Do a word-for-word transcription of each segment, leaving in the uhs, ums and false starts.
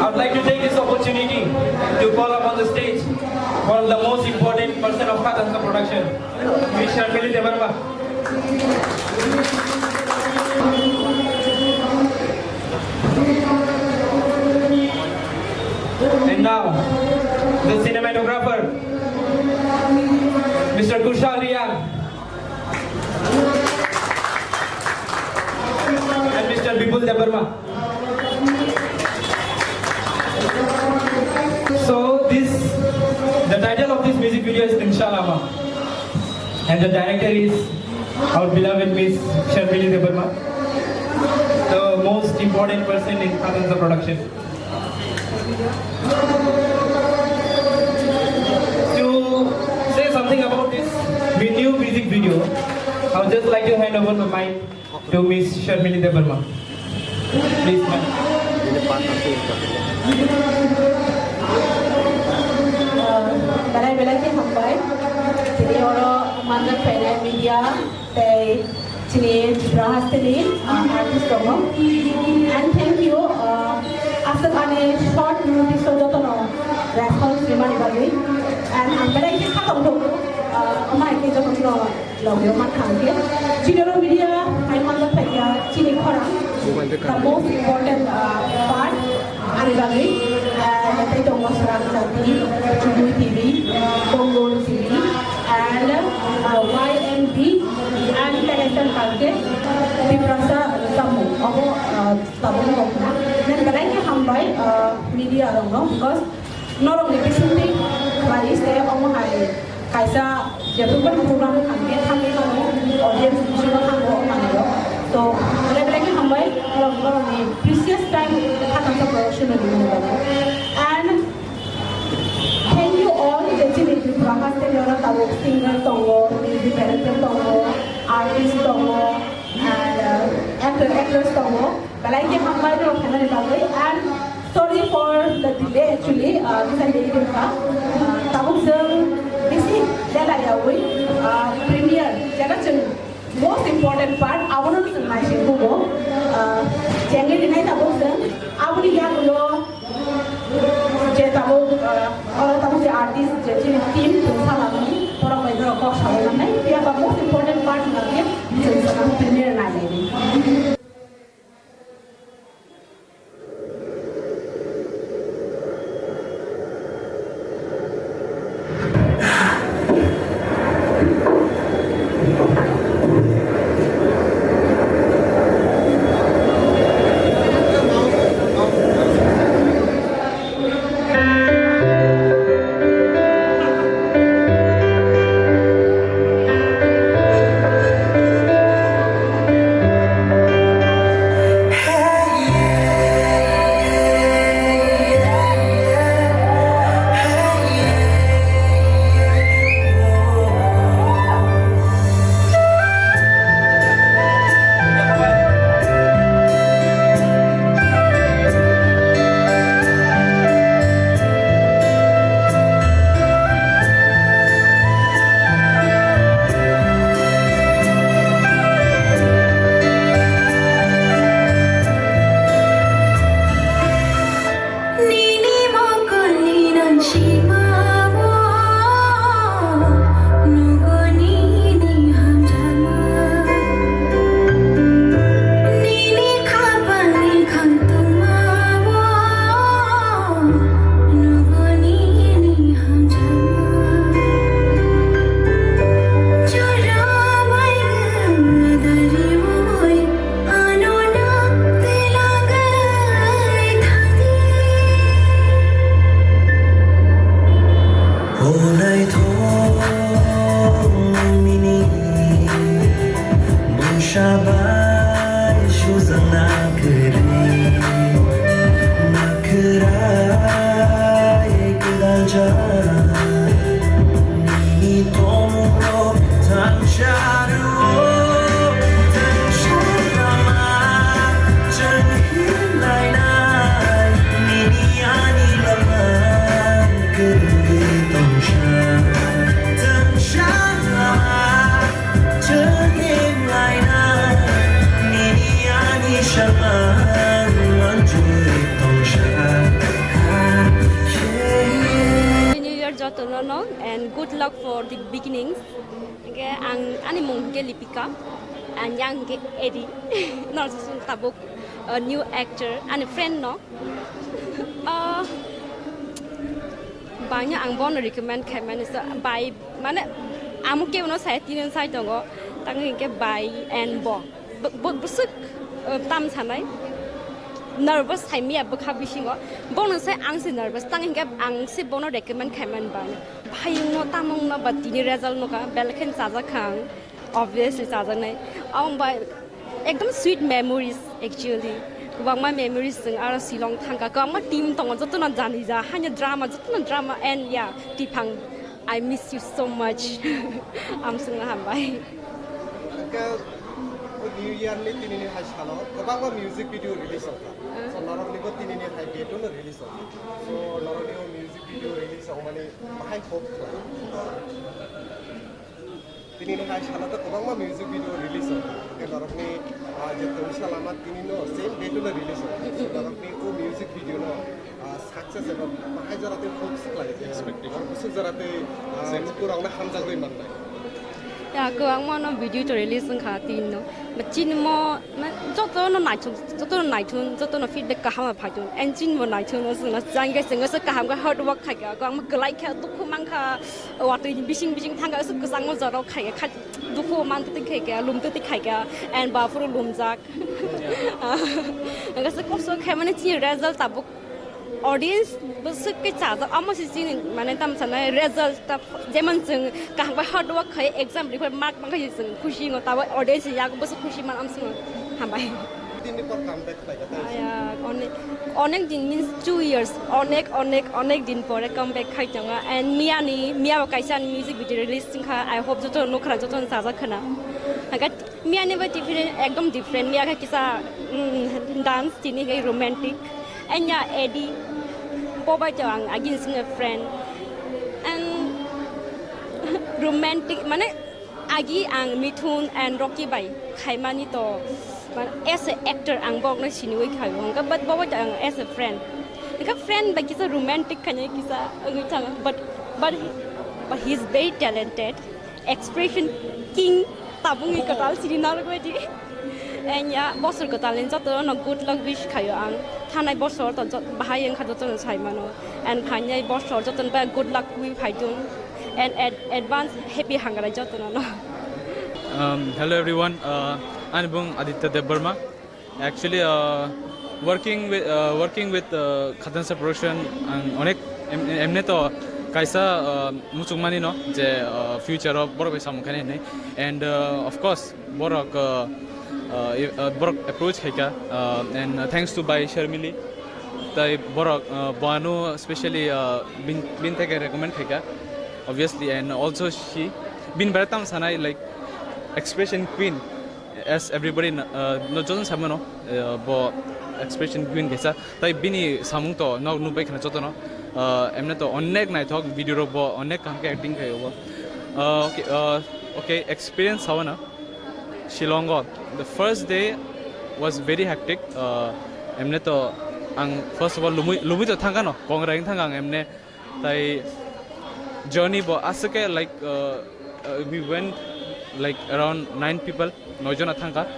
I'd like to take this opportunity to call upon the stage one of the most important person of Khatansa production, Miss Sharmili Debbarma. And now, the cinematographer, Mister Kushal Reang and Mister Bipul Debbarma. So this, the title of this music video is Tingshalama, and the director is our beloved Miss Sharmili Debbarma, the most important person in Khatansa production. To say something about this new music video, I would just like to hand over the mic to Miss Sharmili Debbarma. Please, ma'am. Belai belai khe hambai. Tini oro manjak phainai media tei chini Tripura hasteni, uh, artist tongo. And thank you, uh, aswk ani short notice o jotono response rimani bagwi. And ang belai khe kha tongthok, uh, omo hai khe jotono logio mankha hwnkhe. Chini oro media hai manjak phaikha chini khorang, the most important, uh, part. Ani bagwi, ah, tei tongo Srang Jati, Chumui T V, Bongo T V, and, ah, Y M B, and Television Kalke, Tiprasa Samung. Obo, ah, tabuk wngkha. Nang belai khe hambai, ah, media rokno, because norokni bisingtwi khlai se omo hai. Kaisa development program hwnkhe thangwi mano, audience bisingo thango o manwio. So, belai belai khe hambai, norok, norokni precious time Khatansa production ni bagwi. And thank you all, je chini Tripura hasteni oro tabuk singer tongo, music director tongo, artist tongo, and, uh, actor, actress tongo. Belai khe hambai norok phainani bagwi, and sorry for the delay actually, uh, this is very, uh, tabuk chwng bisi delay yawi, uh, premiere, jeta chwng most important part, abono chwng naising kugo, uh, chengwi rinai tabuk chwng, aboni yagulo je tabuk, uh, oro tabuk je artist, je chini team, chwng salami, borok bai borok kok salai mannai, phiya ba most important part hwnkhe chwng swkang premiere nailai di. No, and good luck for the beginnings. Hingke ang ani mung hingke Lipika, and yang hingke Eddie. No, tabuk, uh, new actor, ani friend no. Uh, bangya ang bono recommend khaimani so bai mane amo kebono sai tini sai tongo, tang hingke bai and bo. Bo, bo, bwswk, uh, tam sanai. Nervous hai miya bwkha bisingo. Bono se ang se nervous. Tang hingke ang se bono recommend khaiman bani. Bhai wngno, tamo wngno, ba tini result no ka, belai khe chajak kha ang. Obviously chajaknai. Ang bai ekdom sweet memories actually. Kwbangma memories chwng aro Shillong thangkha. Kwbangma team tongo, jotono jani ja, haino drama, jotono drama and yeah, Tiphang. I miss you so much. Amswkno hambai. Hingke o New Year ni tini ni hai salo kwbangma music video release ongkha. Ah. So norok ni bo tini ni hai date no release ongkha. So norok ni o music video release ongmani bahai hope khlai. Tini ni hai salo to kwbangma music video release ongkha. Hingke norok ni, ah, je tongsa lama tini no same date no release ongkha. So norok ni o music video no ah, success eba bahai jora tei hope se khlai. Expectation. Bwswk jora tei, ah, lukurokno hamjagwi mannai. Ya, kwbangma no video to release wngkha tini no. Ba chini mo, ma, joto no naithok, joto no naithok, joto no feedback kaham phai thun. And chini bo naithok no chwngno chang khe chwngno se kaham khe hard work khai kha. Kwbangma kwlai kha, dukhu man kha, watwi bising bising thang kha, se kwchangma jora khai kha, dukhu man twi khai kha, lum twi khai kha, and ba phuru lumjak. Ang khe kosto khaimani chini result tabuk audience bwswk khe chajak, omo se chini mane tam sanai result ta, jemon chwng kaham khe hard work khai exam report mark man khai chwng khusi wngo, tabuk audience yak bwswk khusi man amswk hambai. Tini por comeback khlai kha, tei Aya, onek, onek din means two years, onek, onek, onek din pore comeback khai tongo, and miya ni, miya bo kaisa ani music video release wngkha, I hope joto nukha, joto chajak khna. Hake Miya ni bai different, ekdom different. Miya khe kisa, mm, dance, tini khe romantic. Anya Eddie, bo bai to ang agin sing friend. And romantic, mane agi ang Mithun and Rocky bai khaimani to, mane as a actor ang bokno siniwi khaio. Hwnkhe but bo bai to ang as a friend. Hwnkhe friend bai kisa romantic khainai kisa wngwi thango. But, but, but he is very talented. Expression king tabungni kwtal siri narwk baidi. Enya bosor kwtalni jotono good luck wish khaio ang. Thanai bosor to jot-, bahai wngkha jotono saimano. And phainai bosor jotono bai good luck wi phaithung. And ad-, advance happy hangarai jotono no. Um, hello everyone, uh, ani bung Aditya Debbarma. Actually, uh, working with, uh, working with, uh, Khatansa Production, ang onek em-, emne to kaisa, uh, muchungmani no je, uh, future o borok bai samung khainai hinwi. And, uh, of course, borok, uh, uh, i-, uh, borok approach khaika, uh, and, uh, thanks to bai Sharmili, tai borok, uh, boano specially, uh, bin, bin theke recommend khaika, obviously, and also she bin baratam sanai like expression queen. As everybody, uh, no joto samano, uh, bo expression queen kaisa. Tai bini samung to nok nukbai khana jotono. Uh, emne to onek naithok video rok bo onek kaham khe acting khaio bo. Uh, okay, uh, okay, experience sawana Shillongo. The first day was very hectic. Uh, emne to ang first of all lumui, lumui to thangkano, kongra thangka ang emne. Tai journey bo aswk khe, like, uh, uh, we went, like, around nine people, noi jona thangkha.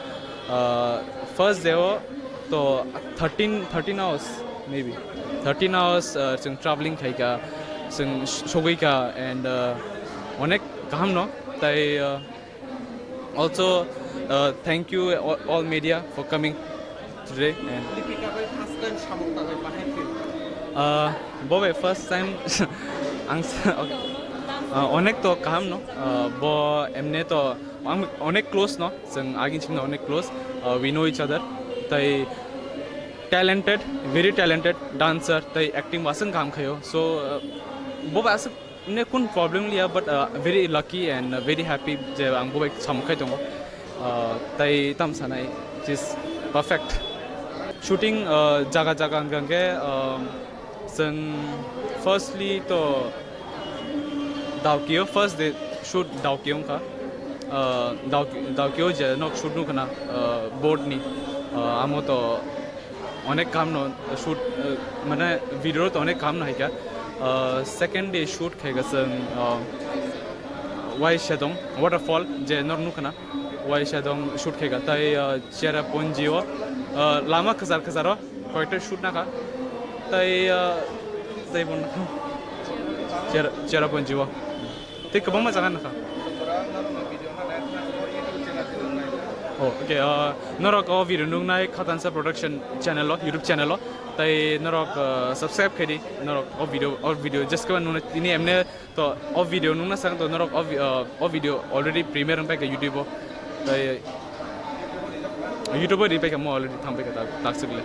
Uh, first day o to thirteen, thirteen hours maybe. Thirteen hours, uh, chwng traveling khaikha, chwng s-, sogwikha and, uh, onek kaham no. Tai, uh, Also, uh, thank you all, all media for coming today. And Lipika bai first time samung tangwi bahai feel? Uh, bo bai first time ang sa-, okay. Uh, onek to kaham no, uh, bo emne to ang onek close no, chwng agin chimno onek close, uh, we know each other. Tai talented, very talented dancer, tai acting bo aswk kaham khaio. So, uh, bo bai aswk Ne kun problem liya, but, uh, very lucky and, uh, very happy je ang bo bai samung khai tongo. Uh, tai tam sanai, which is perfect. Shooting, uh, jaga jaga hwnkha hwnkhe, um, chwng firstly to Daokio, first day shoot Daokio wngkha. Uh, Daokio, Daokio je nok shoot nukha na, uh, board ni, uh, amo to Onek kaham no shoot, eh, mane video to onek kaham no haikha. Uh, second day shoot khaika chwng, uh, Wai Shadong waterfall je nor nukhana, Wai Shadong shoot khaika tai, uh, Cherrapunji o, uh, lama khasar khasar o koita shoot nakha tai, uh, tai bon Cher- Cherrapunji o tei kwbangma jaga nakha. Oh, okay, uh, norok o video nuknai Khatansa Production channel o, YouTube channel o, tai norok, uh, subscribe khaidi norok o video, o video just khe nuknai tini emne to o video nukna sang to norok o vi- uh, o video already premiere wngpai kha YouTube o, tai YouTube o ri pai kha mo already thang pai kha tak tak sik le.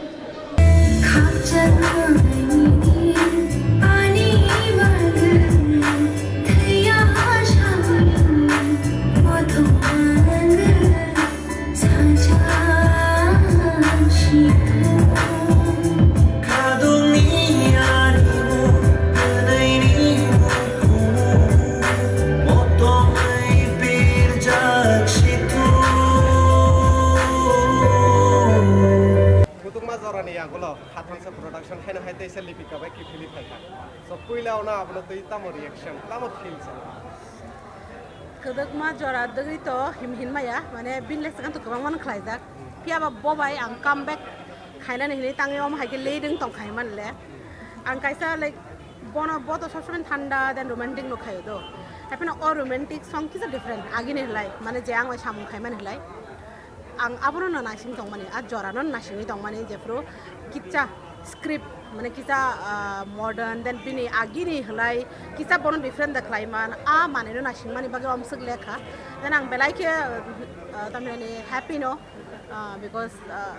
Kutukma jorani yagulo Khatansa Production haino hai teisa Lipika bai kiphilwi phaikha. So puila ono abono twi tamo reaction, tamo feel chalo? Kwdwkma jora dwgwi to him hinmaya, mane bini le swkang to kwbangma no khlaijak. Phiya ba bo bai ang come back khainani hinwi tangwi omo hai khe leading tong khai man le. Ang kaisa, like, bono bo to sob somoi thanda then romantic no khaio do. Hai phano o romantic song kisa different agini hlai, mane je ang bai samung khai mani hlai. Ang abono no naising tongmani, a jora no naisingwi tongmani, jephru kisa script, mane kisa, ah, modern, then bini agini hlai kisa bono different da khlai man, a manwi no naising mani bagwi omswk lekha. Then ang belai khe, ah, tamni happy no, ah, because, ah,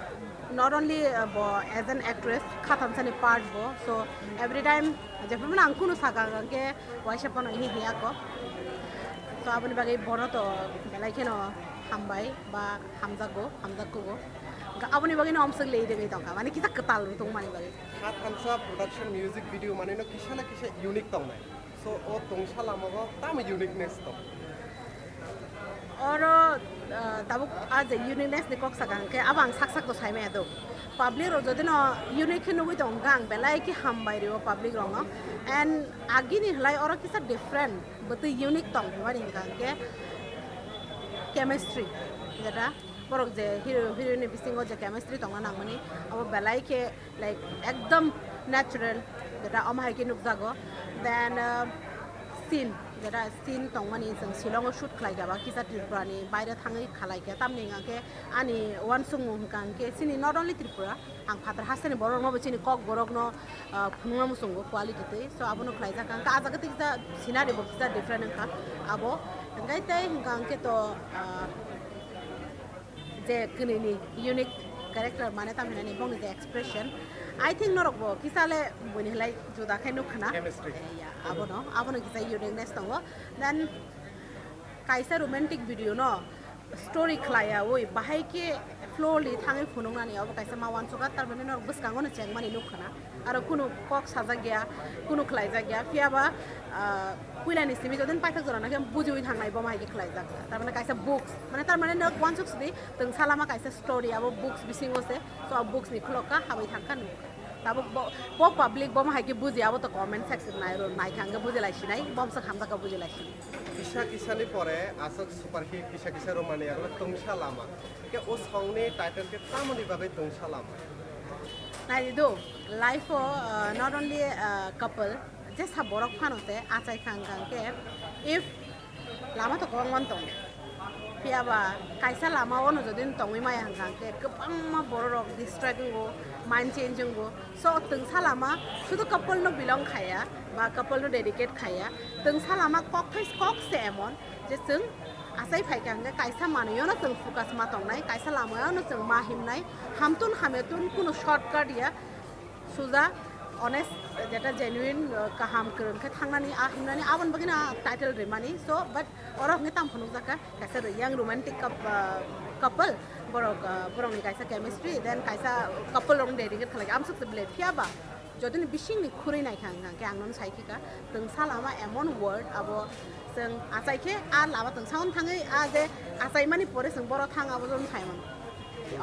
not only, ah, bo as an actress, Khatansa ni part bo, so every time jephru mane ang kunu saka khe waisa phano hi hi ako. So aboni bagwi bono to belai kheno hambai ba hamjago, hamjakkugo. Hwnkhe aboni bagwino omswk lei degwi tongkha, mane kisa kwtal tongmani bagwi. Khatansa Production music video manino kisa na kisa unique tongnai. So o tungsa lamao tamo uniqueness tong? Oro, ah, tabuk a je uniqueness ni kok saka hwnkhe abo ang sak sak to saimaya do. Public rok jodi no unique khe nugwi tong hwnkhe ang belai khe hambai rio public rok no. And agini hlai oro kisa different, bwtwi unique tong hwnmani hwnkha hwnkhe chemistry, jeta borok je hero heroine ni bisingo je chemistry tongna nangmani, abo belai khe, like, ekdom natural, jeta omo hai khe nukjago. Then, uh, scene, jeta scene tongmani chwng Shillong o shoot khlai kha ba, kisa Tripura ni baire thangwi khalai kha, tamni hwnkha khe ani uansukmung hwnkha hwnkhe chini not only Tripura, ang phatar hasteni borok no bo chini kok borok no, ah, phunukna muchungo quality twi. So abono khlaijak ang. Ka jaga twi kisa scenery bo kisa different wngkha abo. Hwnkhe tei hwnkha hwnkhe to, ah, je kwnwi ni unique character mane tamhinani bongni je expression, I think norok bo kisa le buini hlai juda khe nuk khna. Chemistry. Eh, ya, abono, abono kisa uniqueness tongo. Then kaisa romantic video no story khlaiyaui bahai khe flow li thangwi phunuknani abo kaisa ma uansukha, tar mane norok bwskango no chengmani nuk khna. Aro kunu kok sajak ya, kunu khlaijak ya, phiya ba, ah, puilani simi jodin paithak jorano khe bujiui thangnai bo ma hai khe khlaijak. Tar mane kaisa books, mane tar mane norok uansuk sidi twngsa lama kaisa story abo books bisingo se, so abo books ni khulokha habwi thangkha nuk. Tabuk bo, bo public bo ma hai khe buji abo to comment section nai ro nai kha hwnkhe buji lai sinai, bo msa hamjak kha buji lai sinai. Kisa kisani pore aswk super hit kisa kisa romani abo tungsa lama. Khe o song ni title khe tamoni bagwi tungsa lama? Nai di do, life o, uh, not only, uh, couple, jesa borok phano se achai kha hwnkha hwnkhe, if lama to kwbangma tong, phiya ba kaisa lama o no jodi tongwi maya hwnkha hwnkhe kwbangma borok rok distract wngo, mind change wngo. So twngsa lama sudu couple no belong khaya ba couple no dedicate khaya. Twngsa lama kokthai kok se emon je chwng achai phaikha hwnkhe kaisa manwi o no chwng focus ma tongnai, kaisa lama o no chwng ma himnai, hamtun hamyatun kunu shortcut ya, suja, honest, jeta genuine, uh, kaham kwrwng khe thangnani, a himnani, aboni bagwino a title rimani. So, but oro hwnkhe tamo phunukjak kha, kaisa riyang romantic coup-, uh, couple, borok, uh, borokni kaisa chemistry, then kaisa couple rokni dating khe khlai kha, amsuk se belai phiya ba, jotoni bisingni khurui nai kha hwnkha hwnkhe ang nono sai khe kha, twngsa lama emon word abo chwng achai khe a lama twngsa hwn thangwi a je achaimani pore chwng boro thang abo jono sai mano.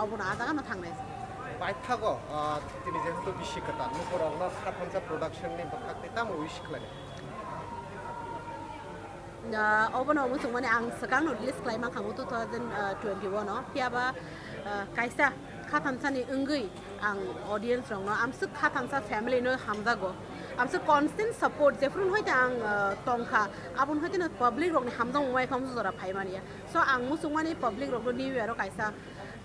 Obono a jaga no thangnai. Paithago, ah, tini jehetu bisi kwtal, lukurokno Khathansa Production ni bwkhak tei tamo wish khlainai? Ah, obono omo chwngmani ang swkangno release khlai mankha two thousand twenty-one o, phiyaba, ah, kaisa Khathansani wngwi ang audience rokno, amswk Khathansa family no hamjago, amswk constant support, jephru hoite ang, ah, tongkha, aboni hoite no public rokni hamjakmung bai khe amswk jora phai manya. So ang muchungmani public rokno New Year o kaisa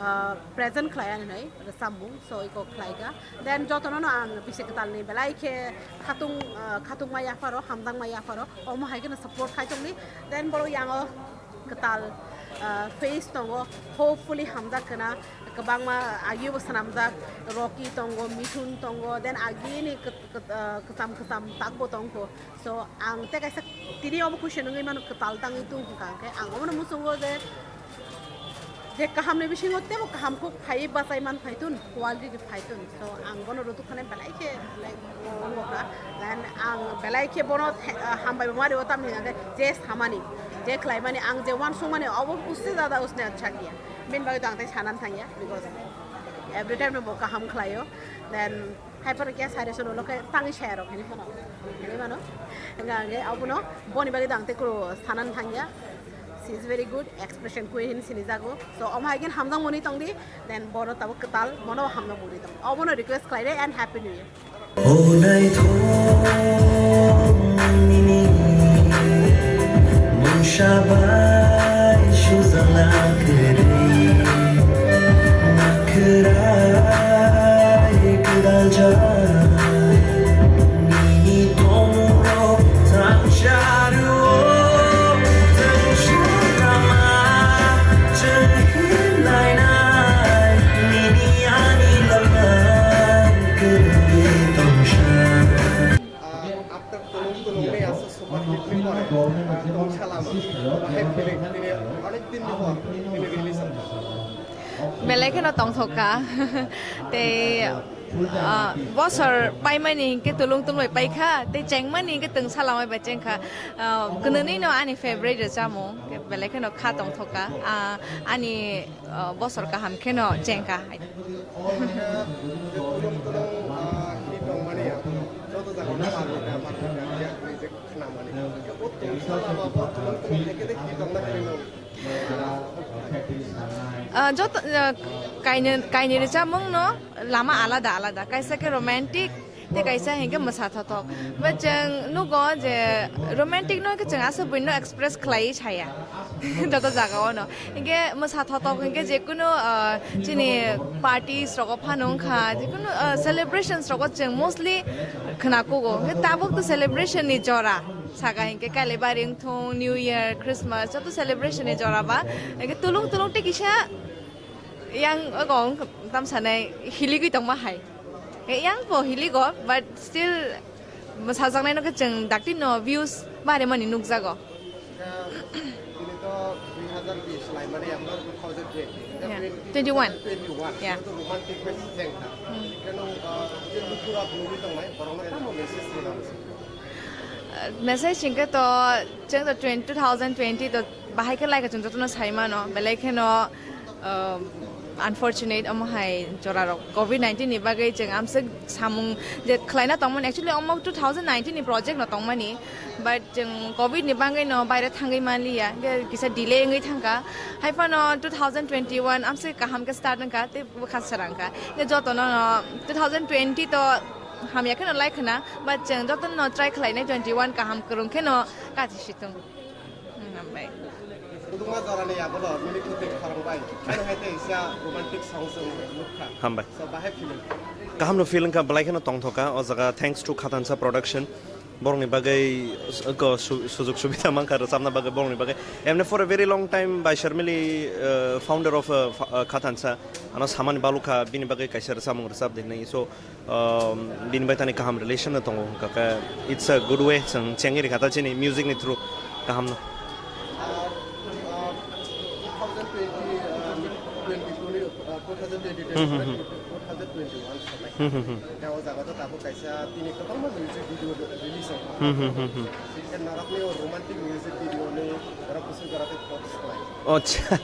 ah, present khlai ani hinwi rwchapmung, so iko khlaikha. Then jotono no ang bisi kwtalni belai khe khatung, ah, khatungma yapharo, hamjakma yapharo, omo hai kheno support khai tongdi. Then borok yango kwtal, ah, face tongo, hopefully hamjak khna, kwbangma agibo swnamjak, Rocky tongo, Mithun tongo, then agini kwt-, kwt-, ah, kwcham kwcham takbo tongkho. So, ang tei kaisa tini obo question wngwi mano, kwtal tangwi tung hwnkha, hwnkhe ang obono muchungo je, je kahamni bisingo teibo kaham khe phaiwi bachai man phai tun, quality khe phai tun. So, ang bono rutuk khane belai khe, like, wngkha. Then ang belai khe bono the-, ah, hambai bo mari o, tamni hwnkhe je samani, je khlaimani, ang je uansukmani, obo usse jada usne achha kiya. Bini bagwi to ang tei sanan thangya, because every time no bo kaham khlaio. Then Hai phano khe sari sono lokhe tangwi saya rok hinwi phano. Hinwi mano. Hwnka hwnkhe abono boni bagwi dang tei kuro sanan thangya. She is very good, expression queen hinwi sinijago. So, omo hai khe hamjak mwnwi tongdi, then bono tabuk kwtal, bono hamjak mwnwi tong. Obono request khlai re and Happy New Year. O naithok nini mungsa bai sujala kwrwi. Kwrai kwdal jora nini tongmung rok thangsaro, thangsarama chwng hinlainai nini ani lama kwrwi tongsa. Ah, after Tulung Tulung ni aswk super hit ni pore, ah, tongsa lama. Bahai feeling, tini onek din ni por, tini release wngkha. Belai kheno tongthok kha. Tei, ah, bosor paimani hinkhe Tulung Tulung bai paikha, tei chengmani hinkhe tongsa lama bai chengkha. Ah, kwnwi no ani favorite rwchapmung, belai kheno kha tongthok kha. Ah, ani, ah, bosor kaham kheno chengkha. Tulung Tulung, ah, hit tongmani, joto jaga o parlokha, parlokha, je khwnamani. O tongsa lama bo Tulung Tulung hai khe de hit tongna kwrwi no. Ah, joto, ah, kainwi, kainwi rwchapmung no lama alada alada. Kaisa khe romantic, tei kaisa hinkhe mwsa thothok. But chwng nugo je romantic no khe chwng aswk buino express khlaiwi saya. Joto jaga o no. Hinkhe mwsa thothok hinkhe je kunu, ah, chini parties rogo phano wngkha, je kunu, ah, celebrations rogo chwng mostly khwnakugo. Hinkhe tabuk to celebration ni jora. Saka hinkhe Kailaibari wngthung, New Year, Christmas, joto celebration ni jora ba. Hinkhe Tulung Tulung tei kisa yang ogo wngkha, tamsanai hiligwi tongma hai. Yang bo hiligo, but still sajaknai no khe chwng dakti no views bare mani nukjago. Tini to dui hazar bish laimani, amno two thousand twenty. Yeah, twenty-one. Twenty-one. Yeah. Tini to romantic message jengkha. Hmm. Keno, uh, je lukura bumui tongnai, borokno tamo message rwna muchung. Uh, message hingke to, chwng to twenty, two thousand twenty to bahai khe laikha chwng jotono sai mano, belai kheno, uh, unfortunate omo hai jora rok covid nineteen ni bagwi chwng amswk samung je khlaina tongmani, actually omo two thousand nineteen ni project no tongmani, but chwng covid ni bagwi no baire thangwi manliya, hingke kisa delay wngwi thangkha. Hai phano two thousand twenty-one amswk kaham khe start wngkha tei bwkha srang kha. Hingke jotono no two thousand twenty to hamya kheno lai khna, but chwng jotono try khlainai twenty-one kaham kwrwng kheno kathi situng. Hmm, hambai. Kuduma jorani yagulo nini khuti khorang bai. Ano hai tei isa romantic song song nukha. Hambai. So, bahai feeling. Kaham no feeling kha, belai kheno tongthok kha o jaga, thanks to Khathansa Production. Borokni bagwi s-, ko su-, sujug subida mankha rwchapna bagwi borokni bagwi. Emne for a very long time by Sharmili, uh, founder of, uh, fa-, uh, Khathansa. Ano samani balukha bini bagwi kaisa rwchapmung rwchap di hinwi. So, um, bini bai tani kaham relation no tongo, hwnkha khe it's a good way, chwng chengwi rikha ta chini music ni through kaham no. Ar, ah, two thousand twenty, ah, twenty-two ni, ah, two thousand twenty, Hmm, hmm, hmm. Two thousand twenty-one sanai. Hmm, hmm, hmm. Khe o jaga to tabuk kaisa tini kwbangma music video release wngkha. Hmm, hmm, hmm, hmm. Khe norokni o romantic music video ni norok kusu jora tei post khlai. Acha,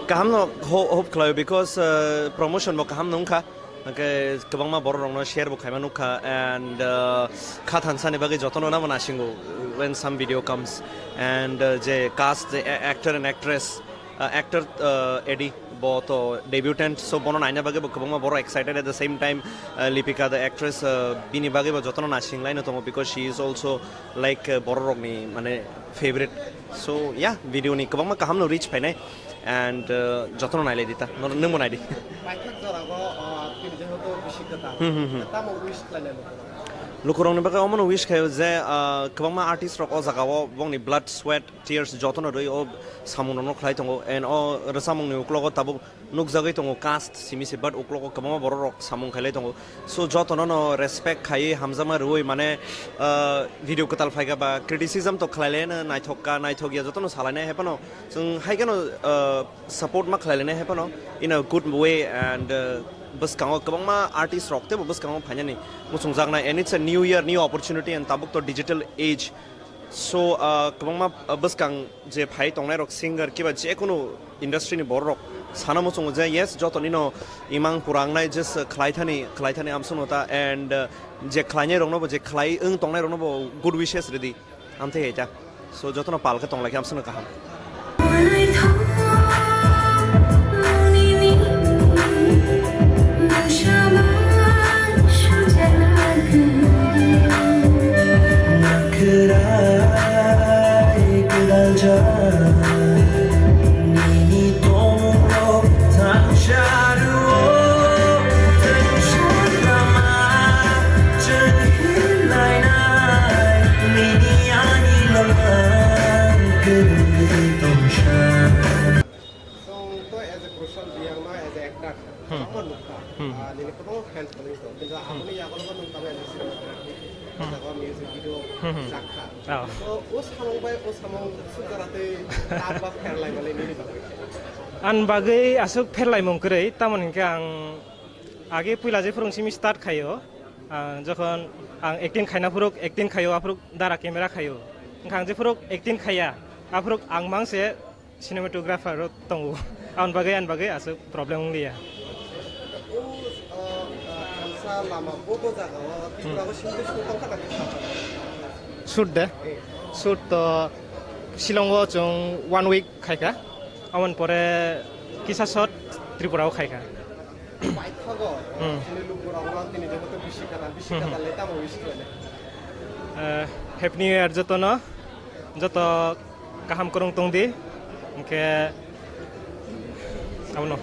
kaham no ho-, hope khlaio because, uh, promotion bo kaham no wngkha. Hwnkhe kwbangma borok rokno share bo khaima nukha, and, uh, kha thansani bagwi jotono namo nasingo when some video comes, and, uh, je cast, je a-, actor and actress, uh, actor, uh, Eddie bo to debutant, so bono naina bagwi bo kwbangma borok excited. At the same time, uh, Lipika the actress, uh, bini bagwi bo jotono nasing laino tongo, because she is also, like, uh, borok rokni mane favorite. So yeah, video ni kwbangma kaham no reach phainai, and, uh, jotono nailai di ta, nor-, nwngbo naidi. Paithak jora go, uh, tini jehetu bisi kwtal. Hmm, hmm, hmm. Tamo wish khlainai lukurok? Lukurokni bagwi omono wish khaio je, uh, kwbangma artist rok o jaga o bongni blood, sweat, tears jotono rwi o samung rokno khlai tongo, and o rwchapmung ni uklogo tabuk nukjagwi tongo cast simi se, but uklogo kwbangma borok rok samung khailai tongo. So jotono no respect khaiwi hamjakma rwui mane, uh, video kwtal phaikha ba criticism to khlailaino, naithok ka naithok ya jotono salainai, hai phano chwng hai kheno, uh, support ma khlailainai, hai phano in a good way, and, uh, bwskango kwbangma artist rok teibo bwskango phainani muchungjaknai, and it's a new year, new opportunity, and tabuk to digital age. So, uh, kwbangma, uh, bwskang je phai tongnai rok singer kiba je kunu industry ni borok rok sana muchungo je yes, joto nino imang pura wngnai, just, uh, khlai thani, khlai thani amsong no ta, and, uh, je khlainai rokno bo, je khlai wng tongnai rokno bo good wishes ridi, amtwi hai ta. So, jotono pal khe tong lai khe amsong no kaham. Chwng to as a Kushal Diyangma, as a actor, hmm, kwbangma nukha. Hmm. Ah, nini kwbangma fans following tongo. Kintu, hmm, aboni yagulo bo nwng tamo as a cinematography, hmm, jaga music video, hmm, hmm, chakha. Oh. So, o samung bai o samung sukjara tei tabla pher lai malai nini bagwi? Ani bagwi aswk pher laimung kwrwi, tamoni hinkhe ang age puila jephuru simi start khaio, ah, jokhon ang acting khaina phuru acting khaio, aphuru dara camera khaio. Wngkha ang jephuru acting khaiya, aphuru ang mangse cinematographer rok tongo. Aboni bagwi, ani bagwi aswk problem wng liya. O, uh, uh, thansa lama bo bo jaga o Tripura o sindi shoot tong kha na kha? Shoot de? Eh. Shoot to Shillong o chwng one week khai kha. Aboni pore kisa shot Tripura o khai kha. Paithago, hmm, chini lukurok no tini joto bisi kwtal, bisi, hmm, kwtal le tamo wish khlainai? Eh, Happy New Year jotono, joto kaham kwrwng tong di, hinkhe abono.